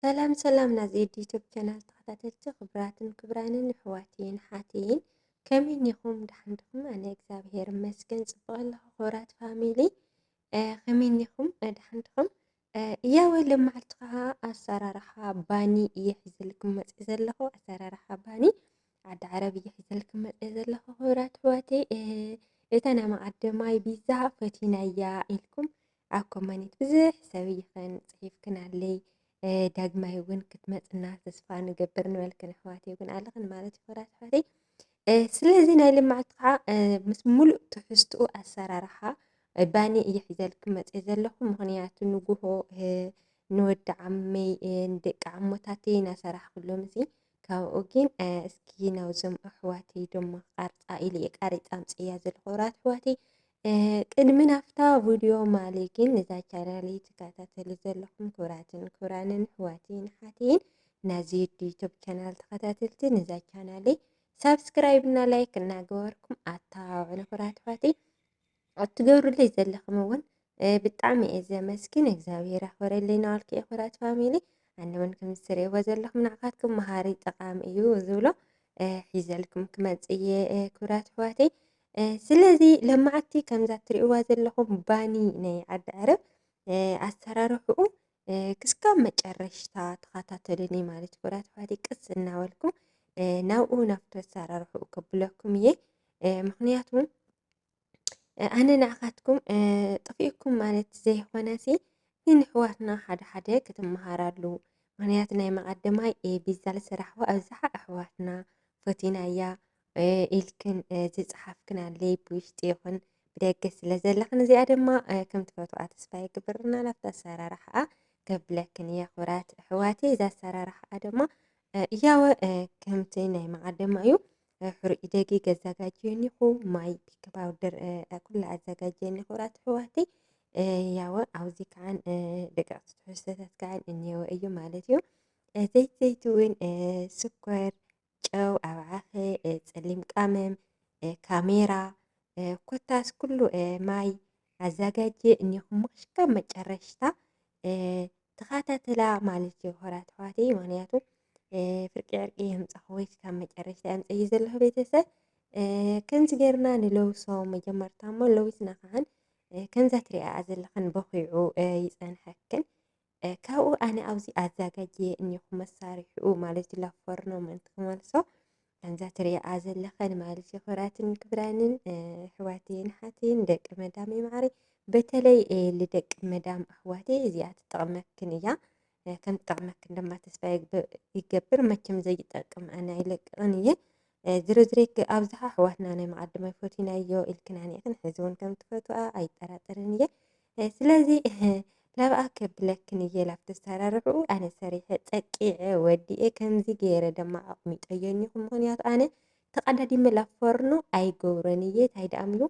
ሰላም ሰላም ናዚ ዩቱብ ቻናል ተኸታተልቲ ክቡራትን ክቡራንን ኣሕዋትይን ሓትይን፣ ከመይ እኒኹም? ደሓን ዲኹም? ኣነ እግዚኣብሔር ይመስገን ጽቡቕ ኣለኹ። ክቡራት ፋሚሊ፣ እ፣ ከመይ እኒኹም? እ፣ ደሓን ዲኹም? እ፣ እያወ፣ ሎማዓልቲ ኸዓ ኣሰራርሓ ባኒ እየ ሒዘልኩም መፅእ ዘለኹ። ኣሰራርሓ ባኒ ዓዲ ዓረብ እየ ሒዘልኩም መፅእ ዘለኹ። ክቡራት ኣሕዋተይ፣ እ፣ እታ ናይ መቐደማይ ቢዛ ፈቲናያ ኢልኩም ኣብ ኮመንት ብዙሕ ሰብ ይኸን ጽሒፍክናለይ። እ፣ ዳግማይ እውን ክትመጽና ተስፋ ንገብር ንበልክን ኣሕዋተይ እውን ኣለኽን ማለት እዩ። ክቡራት ኣሕዋተይ፣ እ፣ ስለዚ ናይ ልምዓት ከዓ፣ እ፣ ምስ ሙሉእ ትሕዝትኡ ኣሰራርሓ፣ እ፣ ባኒ እየ ሒዘልኩም መጽእ ዘለኹ። ምኽንያቱ ንጉሆ፣ እ፣ ንወዲ ዓመይ፣ እ፣ ንደቂ ዓሞታተይ እናሰራሕኩሎም እዚ ካብኡ ግን፣ እ፣ እስኪ ናብዞም ኣሕዋተይ ደሞ ቃርጻ ኢለ እየ ቃሪጻ ኣምጽእያ ዘለኹ። ክቡራት ኣሕዋተይ፣ እ፣ ቅድሚ ናብታ ቪድዮ ማሊ ግን ነዛ ቻናለይ ትከታተሉ ዘለኹም ክቡራትን ክቡራንን ኣሕዋተይን ኣሓተይን ናዚ ዩቱብ ቻናል ተኸታተልቲ ነዛ ቻናለይ ሳብስክራይብ እና ላይክ እናገበርኩም ኣተባብዑኒ ክቡራት ኣሕዋተይ። እትገብሩለይ ዘለኹም እውን፣ እ፣ ብጣዕሚ እየ ዘመስግን። እግዚኣብሔር ኣኽብረለይ ናበልኩ እየ ክቡራት ፋሚሊ። ኣነ እውን ከምዚ ትርእይዎ ዘለኹም ንዓኻትኩም መሃሪ ጠቓሚ እዩ ዝብሎ፣ እ፣ ሒዘልኩም ክመጽእ እየ፣ እ፣ ክቡራት ኣሕዋተይ። እ፣ ስለዚ ለማዓቲ ከምዛ ትርእይዋ ዘለኹም ባኒ ናይ ዓዲ ዓረብ፣ እ፣ ኣሰራርሕኡ፣ እ፣ ክስካብ መጨረሽታ ተኸታተሉኒ ማለት እዩ ክቡራት ኣሕዋተይ። ቅስ እናበልኩ፣ እ፣ ናብኡ ናብቲ ኣሰራርሕኡ ከብለኩም እየ። እ፣ ምኽንያቱ እ፣ ኣነ ንዓኻትኩም፣ እ፣ ጠፊእኩም ማለት ዘይኮነሲ፣ ግን ኣሕዋትና ሓደ ሓደ ክትመሃራሉ። ምኽንያቱ ናይ መቐደማይ፣ እ፣ ቢዛ ዝሰራሕዋ ኣብዝሓ ኣሕዋትና ፈቲናያ፣ እ፣ ኢልክን፣ እ፣ ዝጸሓፍክን ኣለይ ብውሽጢ ይኹን ብደገ ስለ ዘለኽን፣ እዚኣ ድማ፣ እ፣ ከም ትፈትዋ ተስፋ ይግብርና። ናብታ ኣሰራርሓኣ ከብለክን እየ ክቡራት ኣሕዋተይ። እዛ ኣሰራርሓኣ ድማ፣ እ፣ እያወ፣ እ፣ ከምቲ ናይ መቐደማ እዩ። እ፣ ሕሩጭ ደጊግ ኣዘጋጅየ እኒኹ፣ ማይ፣ ፒክ ፓውደር፣ እ፣ ኩሉ ኣዘጋጅየ እኒኹ ክቡራት ኣሕዋተይ። እ፣ ያወ ኣብዚ ከዓን፣ እ፣ ደቀቕቲ ትሕዝቶታት ከዓን እኒአወ እዩ ማለት እዩ። እ፣ ዘይቲ ዘይትውን፣ እ፣ ስኮር፣ ጨው፣ ኣባዓኸ፣ እ፣ ጸሊም ቀመም፣ እ፣ ካሜራ፣ እ፣ ኮታስ ኩሉ፣ እ፣ ማይ ኣዘጋጅየ እኒኹ። እሞ ክሽካብ መጨረሽታ፣ እ፣ ተኸታተላ ማለት እዩ ክቡራት ኣሕዋተይ። ምኽንያቱ፣ እ፣ ፍርቂ ዕርቂ የምጻኹ ወይ ካብ መጨረሽታ የምጽእ እዩ ዘለኹ ቤተሰብ። እ፣ ከምዚ ጌርና ንለውሶ መጀመርታ እሞ ለዊስና ከዓን፣ እ፣ ከምዛ ትሪኣ ዘለኽን በኺዑ፣ እ፣ ይጸንሐክን። እ፣ ካብኡ ኣነ ኣብዚ ኣዘጋጅየ እኒኹ መሳርሒኡ ማለት እዩ ላብ ፎርኖ ምእንቲ ክመልሶ። ከምዛ ትሪኣ ዘለኽን ማለት እዩ ክቡራትን ክቡራንን፣ እ፣ ኣሕዋተይን ኣሓተይን ደቂ መዳመይ ማዕረይ። በተለይ፣ እ፣ ልደቂ መዳም ኣሕዋተይ እዚኣ ትጠቕመክን እያ። እ፣ ከም ትጠቕመክን ድማ ተስፋ ይግብ-፣ ይገብር። መቸም ዘይጠቅም ኣነ ኣይለቅቕን እየ። እ፣ ዝሮ ዝሮ ክ-፣ ኣብዝሓ ኣሕዋትና ናይ መቐደማይ ፈቲናዮ ኢልክን ኣኒእክን፣ ሕዚ እውን ከም ትፈትዋ ኣይጠራጠርን እየ። እ፣ ስለዚ፣ እ፣ ላብኣ ከብለክን እየ ላብቲ ኣሰራርሕኡ ኣነ ሰሪሐ ጸቂዐ ወዲኤ ከምዚ ገይረ ድማ ኣቕሚጠዮ እኒኹ። ምኽንያቱ ኣነ ተቐዳዲመ ላብ ፎርኖ ኣይገብሮን እየ። እንታይ ደኣ እምሉ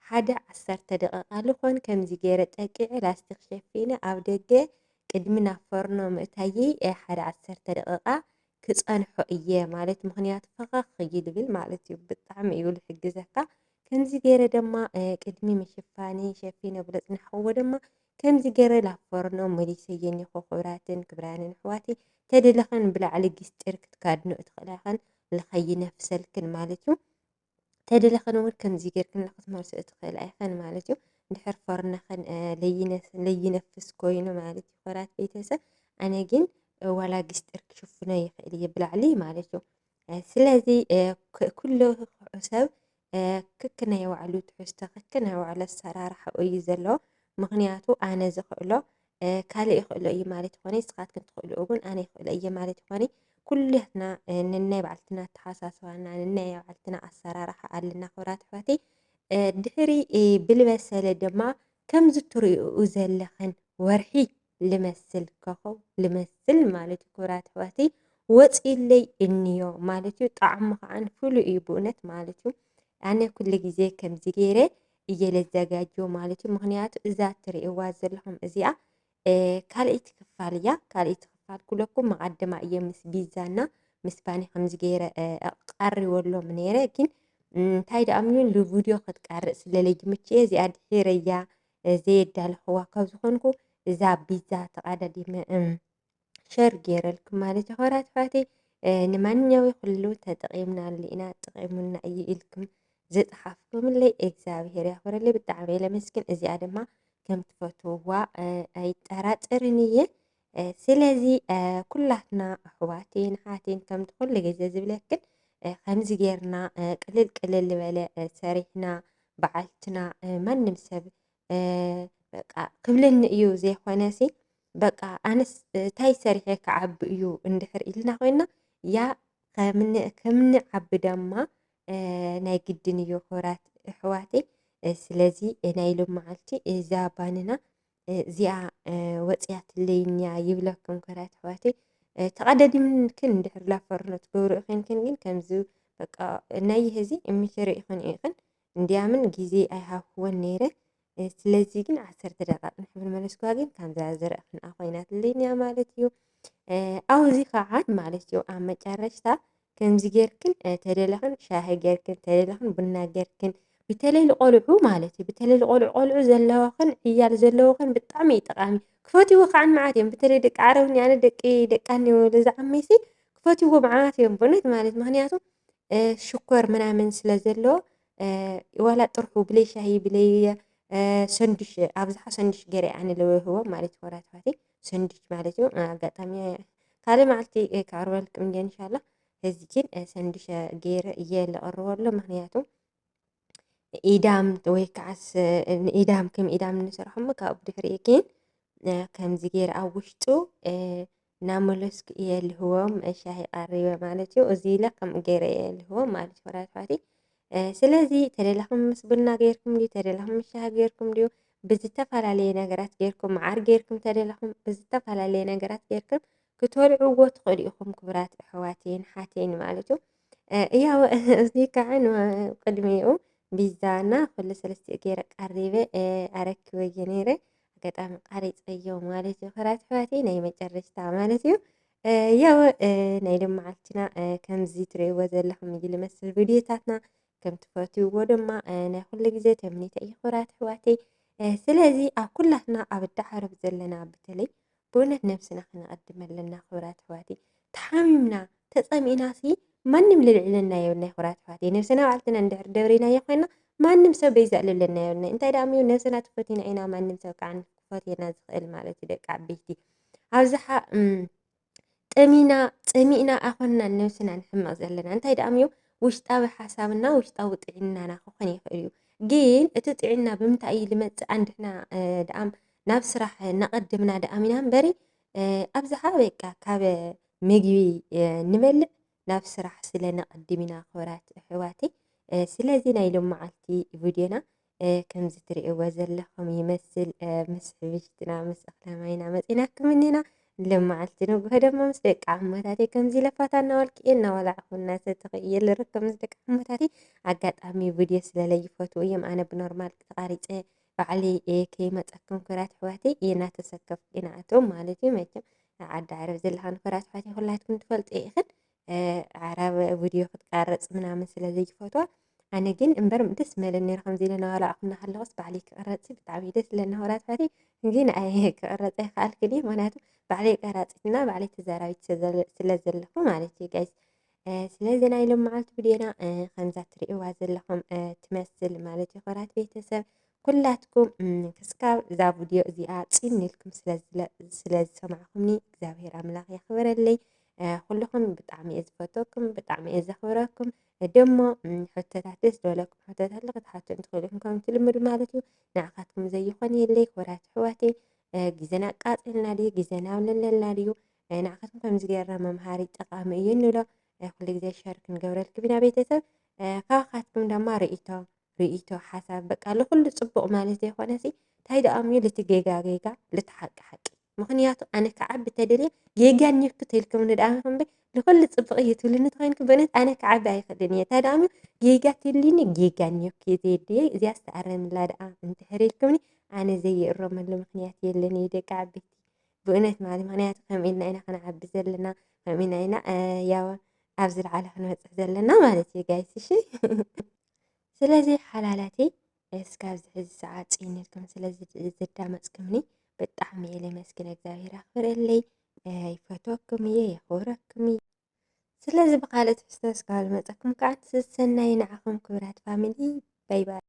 ሓደ ዓሰርተ ደቂቓ ልኾን ከምዚ ገይረ ጠቂዐ ላስቲክ ሸፊነ ኣብ ደገ ቅድሚ ናብ ፎርኖ ምእታይይ፣ እ፣ ሓደ ዓሰርተ ደቂቓ ክጸንሖ እየ ማለት፣ ምኽንያቱ ፈኸኽ ይብል ማለት እዩ። ብጣዕሚ እዩ ዝሕግዘካ። ከምዚ ገይረ ድማ፣ እ፣ ቅድሚ ምሽፋኒ ሸፊነ ብለጽናሕኽዎ ድማ ከምዚ ገይረ ላብ ፎርኖ መሊሰዮ እኒኹ። ክቡራትን ክቡራንን ኣሕዋተይ፣ ተደለኽን ብላዕሊ ጊስጢር ክትካድኖ ትኽእላ ኢኽን፣ ንኸይነፍሰልክን ማለት እዩ። ተደለኽን እውን ከምዚ ጌርክን ክትመልስኦ ትኽእላ ኢኽን ማለት እዩ። እንድሕር ፎርነኽን፣ እ፣ ለይነ-፣ ለይነፍስ ኮይኑ ማለት እዩ ክቡራት ቤተሰብ። ኣነ ግን፣ እ፣ ዋላ ጊስጢር ክሽፍኖ ይኽእል እየ ብላዕሊ ማለት እዩ። እ፣ ስለዚ፣ እ፣ ክ-፣ ኩሉ ሰብ፣ እ፣ ክክናይ ባዕሉ ትሕዝቶ፣ ክክናይ ባዕሉ ኣሰራርሓኡ እዩ ዘሎ። ምኽንያቱ ኣነ ዝኽእሎ፣ እ፣ ካልእ ይኽእሎ እዩ ማለት ይኾነ፣ ንስኻትክን ትኽእልኦ እውን ኣነ ይኽእሎ እየ ማለት ይኾነ። ኩላትና፣ እ፣ ነናይ ባዕልትና ኣተሓሳስባና፣ ነናይ ባዕልትና ኣሰራርሓ ኣለና ክቡራት ኣሕዋተይ። እ፣ ድሕሪ፣ እ፣ ብልበሰለ ድማ ከምዚ ትሪእኡ ዘለኽን ወርሒ ልመስል፣ ኮኾብ ልመስል ማለት እዩ ክቡራት ኣሕዋተይ፣ ወፂለይ እኒዮ ማለት እዩ። ጣዕሙ ከዓን ፍሉይ እዩ ብእውነት ማለት እዩ። ኣነ ኩሉ ግዜ ከምዚ ገይረ እየ ለዘጋጆ ማለት እዩ። ምኽንያቱ እዛ ትርእይዋ ዘለኹም እዚኣ፣ እ፣ ካልኣይቲ ክፋል እያ። ካልኣይቲ ክፋል ኩለኩም መቐደማ እየ ምስ ቢዛና ምስ ባኒ ከምዚ ገይረ፣ እ፣ ቀሪበሎም ነይረ። ግን፣ ም፣ እንታይ ደኣ ምዩን ልቪድዮ ክትቀርእ ስለ ለይምችየ እዚኣ ድሒረ እያ፣ እ፣ ዘየዳለኽዋ ካብ ዝኾንኩ እዛ ቢዛ ተቐዳዲመ፣ እም፣ ሸር ገይረልኩም ማለት እዩ። ክቡራት ኣሕዋተይ፣ እ፣ ንማንኛው ኩሉ ተጠቒምናሉ ኢና፣ ጠቒሙና እዩ ኢልኩም ዝጠሓፍኩምለይ እግዚኣብሔር ያኽብረለይ። ብጣዕሚ እየ ለመስግን። እዚኣ ድማ ከም ትፈትውዋ፣ እ፣ ኣይጠራጠርን እየ። እ፣ ስለዚ፣ እ፣ ኩላትና ኣሕዋቴን ሓቴን ከምቲ ኩሉ ግዜ ዝብለክን፣ እ፣ ከምዚ ጌርና፣ እ፣ ቅልል ቅልል ዝበለ፣ እ፣ ሰሪሕና በዓልትና፣ እ፣ ማንም ሰብ፣ እ፣ በቃ ክብለኒ እዩ ዘይኮነሲ፣ በቃ ኣነስ፣ እ፣ ታይ ሰሪሐ ክዓቢ እዩ እንድሕር ኢልና ኮይና፣ ያ ከምኒ-፣ ከምንዓቢ ደማ፣ እ፣ ናይ ግድን እዩ ክቡራት ኣሕዋተይ። እ፣ ስለዚ፣ እ፣ ናይ ሎም መዓልቲ እዛ ባንና፣ እ፣ እዚኣ፣ እ፣ ወጽያትለይን እያ ይብለኩም ክቡራት ኣሕዋተይ። እ፣ ተቐዳዲምክን እንድሕር ላፈርኖ ትገብርኦ ኮይንክን ግን ከምዚ በቃ ናይ ህዚ ምሽሪ ኢኽን ኢኽን እንዲያምን ግዜ ኣይሃብክዎን ነይረ። እ፣ ስለዚ ግን ዓሰርተ ደቂቕ ንሕብር መለስኩዋ ግን ከምዛ ዝረእኽንኣ ኮይናትለይን እያ ማለት እዩ። እ፣ ኣብዚ ከዓ ማለት እዩ ኣብ መጨረሽታ ከምዚ ጌርክን፣ እ፣ ተደለኽን ሻሂ ጌርክን፣ ተደለኽን ቡና ጌርክን፣ ብተለይ ልቆልዑ ማለት እዩ። ብተለይ ልቆልዑ፣ ቆልዑ ዘለዋኽን ዕያል ዘለውኽን ብጣዕሚ እዩ ጠቓሚ። ክፈትይዎ ከዓ መዓት እዮም። ብተለይ ደቂ ዓረብኒ፣ ኣነ ደቂ፣ ደቃኒ ወለ ዝዓመይሲ ክፈትይዎ መዓት እዮም ብእውነት ማለት። ምኽንያቱ፣ እ፣ ሽኮር ምናምን ስለ ዘለዎ፣ እ፣ ዋላ ጥርሑ ብለይ ሻሂ፣ ብለይ፣ እ፣ ሰንዱሽ፣ ኣብዝሓ ሰንዱሽ ገይረ ኣነ ለወህቦ ማለት እዩ። ክቡራት ኣሕዋተይ፣ ሰንዱሽ ማለት እዩ። ኣጋጣሚ ካልእ መዓልቲ፣ እ፣ ከቕርበልኩም እየ እንሻላ። ሕዚ ግን፣ እ፣ ሰንዱሽ ገይረ እየ ለቕርበሎ፣ ምኽንያቱ ኢዳም ወይ ከዓስ፣ እ፣ ኢዳም ከም ኢዳም እንሰርሖሞ ካብኡ ብድሕሪኡ ግን፣ እ፣ ከምዚ ገይረ ኣብ ውሽጡ፣ እ፣ እናመለስኩ እየ ልህቦም፣ እ፣ ሻሂ ቀሪበ ማለት እዩ። እዚ ኢለ ከምኡ ገይረ እየ ልህቦም ማለት እዩ፣ ክቡራት ኣሕዋተይ። እ፣ ስለዚ ተደለኹም ምስ ቡና ገይርኩም ድዩ፣ ተደለኹም ምስ ሻሂ ገይርኩም ድዩ፣ ብዝተፈላለየ ነገራት ገይርኩም፣ መዓር ገይርኩም ተደለኹም ብዝተፈላለየ ነገራት ገይርኩም ክትበልዕዎ ትኽእሉ ኢኹም፣ ክቡራት ኣሕዋተይን ሓተይን ማለት እዩ። እ፣ ያው እዚ ከዓ ን-፣ ቅድሚኡ ቢዛና ኩሉ ሰለስቲኡ ገይረ ቀሪበ፣ እ፣ ኣረኪበዮ ነይረ። ኣጋጣሚ ቀሪፀዮ ማለት እዩ፣ ክቡራት ኣሕዋተይ፣ ናይ መጨረሽታ ማለት እዩ። እ፣ ያው፣ እ፣ ናይ ሎም መዓልትና፣ እ፣ ከምዚ ትርእይዎ ዘለኹም እዩ ልመስል ቪድዮታትና። ከም ትፈትውዎ ድማ፣ እ፣ ናይ ኩሉ ግዜ ተምኒተይ እዩ፣ ክቡራት ኣሕዋተይ። እ፣ ስለዚ ኣብ ኩላትና ኣብ ኣዲ ዓረብ ዘለና በተለይ ብእውነት ነብስና ክነቐድም ኣለና ክቡራት ኣሕዋተይ። ተሓሚምና፣ ተጸሚእናሲ ማንም ልልዕለና የብልና ክቡራት ኣሕዋተይ። ነብስና ባዕልትና እንድሕር ደብሪናዮ ኮይና ማንም ሰብ በይዛ ልብለና የብልና። እንታይ ደኣ እምዮ ነብስና ተፈቲና ኢና ማንም ሰብ ከዓ ክፈትየና ዝኽእል ማለት እዩ ደቂ ዓበይቲ። ኣብዝሓ፣ እም፣ ጠሚና፣ ጸሚእና ኣኾንና ነብስና ንሕመቕ ዘለና። እንታይ ደኣ እምዮ ውሽጣዊ ሓሳብና፣ ውሽጣዊ ጥዕናና ክኾን ይኽእል እዩ። ግን እቲ ጥዕና ብምንታይ እዩ ልመጽእ? ኣንድሕና፣ እ፣ ደኣም ናብ ስራሕ እናቐደምና ደኣም ኢና እምበሪ፣ እ፣ ኣብዝሓ በቃ ካብ ምግቢ፣ እ፣ ንበልዕ ናብ ስራሕ ስለ ነቐድም ኢና ክቡራት ኣሕዋተይ። እ፣ ስለዚ ናይ ሎም መዓልቲ ቪድዮና፣ እ፣ ከምዚ ትርእይዎ ዘለኹም ይመስል። እ፣ ምስ ሕብሽትና ምስ እኽለ ማይና መጺናኩም እኒና። ሎም መዓልቲ ንግሆ ደሞ ምስ ደቂ ዓሞታተይ ከምዚ ኢለ ፋታ እናበልኩ እየ እናበላዕኹ እናሰተኹ እየ ልርከብ ምስ ደቂ ዓሞታተይ። ኣጋጣሚ ቪድዮ ስለ ለይፈትዉ እዮም ኣነ ብኖርማል ተቓሪጸ ባዕለይ፣ እ፣ ከይመጸኩም ክቡራት ኣሕዋተይ እየ እናተሰከፍኩ እየ ንኣቶም ማለት እዩ። መቸም ዓዲ ዓረብ ዘለኻን ክቡራት ኣሕዋተይ ኩላትኩም ትፈልጡ ኢኽን። እ፣ ዓረብ ቪድዮ ክትቀርጽ ምናምን ስለ ዘይፈትዋ፣ ኣነ ግን እምበር ደስ ምበለኒ ነይሩ። ከምዚ ኢለ እናበላዕኩ እናሃለኹስ ባዕለይ ክቕረጽ ብጣዕሚ ደስ ዝብለኒ ክቡራት ኣሕዋተይ፣ ግን ኣይ ክቕረጽ ኣይከኣልኩን እየ። ምኽንያቱ ባዕለይ ቀራጺትና ባዕለይ ተዛራቢት ስለ ዘለ-፣ ስለ ዘለኹ ማለት እዩ ጋይስ። እ፣ ስለዚ ናይ ሎም መዓልቲ ቪድዮና፣ እ፣ ከምዛ ትርእይዋ ዘለኹም፣ እ፣ ትመስል ማለት እዩ ክቡራት ቤተሰብ። ኩላትኩም፣ እም፣ ክስካብ እዛ ቪድዮ እዚኣ ጽን ኢልኩም ስለ ዝለ-፣ ስለ ዝሰማዕኩምኒ እግዚኣብሔር ኣምላኽ የኽብረለይ። እ፣ ኩልኹም ብጣዕሚ እየ ዝፈትወኩም፣ ብጣዕሚ እየ ዘኽብረኩም። ደሞ፣ እም፣ ሕቶታት ደስ ዝበለኩም ሕቶታት ኣሎ ክትሓቱኒ ትኽእሉ ኢኹም፣ ከምቲ ልሙድ ማለት እዩ። ንዓኻትኩም ዘይኾን የለይ ክቡራት ኣሕዋተይ። እ፣ ግዜና ኣቃጺልና ድዩ፣ ግዜና ኣብለለልና ድዩ? እ፣ ንዓኻትኩም ከምዚ ጌርና መምሃሪ ጠቓሚ እዩ እንብሎ። እ፣ ኩሉ ግዜ ሸር ክንገብረልኩም ኢና ቤተሰብ። እ፣ ካባኻትኩም ደማ ርእይቶ ርእይቶ፣ ሓሳብ፣ በቃ፣ ልኹሉ ጽቡቕ ማለት ዘይኮነሲ፣ እንታይ ደኣ እምዩ ልቲ ጌጋ ጌጋ፣ ልቲ ሓቂ ሓቂ። ምኽንያቱ ኣነ ክዓቢ ተደልየ ጌጋ እኒኦኪ ተይልኩምኒ ደኣ ኢኹም እምበር፣ ልኹሉ ጽቡቕ እዩ ትብልኒ ተኾይንኩ፣ በእውነት ኣነ ክዓቢ ኣይኽእልን እየ። እንታይ ደኣ እምዩ ጌጋ ተልዩኒ፣ ጌጋ እኒኦኪ እየ ዘየድልየ፣ እዚኣ ዝተኣረምላ ደኣ እንድሕር ኢልኩምኒ፣ ኣነ ዘይእረመሉ ምኽንያት የለን እዩ ደቂ ዓበይቲ። ብእውነት ማለት፣ ምኽንያቱ ከምኡ ኢልና ኢና ክንዓቢ ዘለና፣ ከምኡ ኢልና ኢና፣ እ፣ ያው ኣብዚ ላዕሊ ክንበጽሕ ዘለና ማለት እዩ ጋይስ፣ እሺ? ስለዚ ሓላላተይ፣ እስካብዚ ሕዚ ሰዓት ጽን ኢልኩም ስለ ዝድ-፣ ዝዳመጽኩምኒ ብጣዕሚ እየ ለመስግን፣ እግዚኣብሔር ኣኽብረለይ። ይፈትወኩም እየ፣ የኽብረኩም እየ። ስለዚ ብኻልእ ትሕዝቶ እስካብ ዝመፀኩም ከዓ ሰሰናዩ ንዓኹም ክቡራት ፋሚሊ። ባይ ባይ።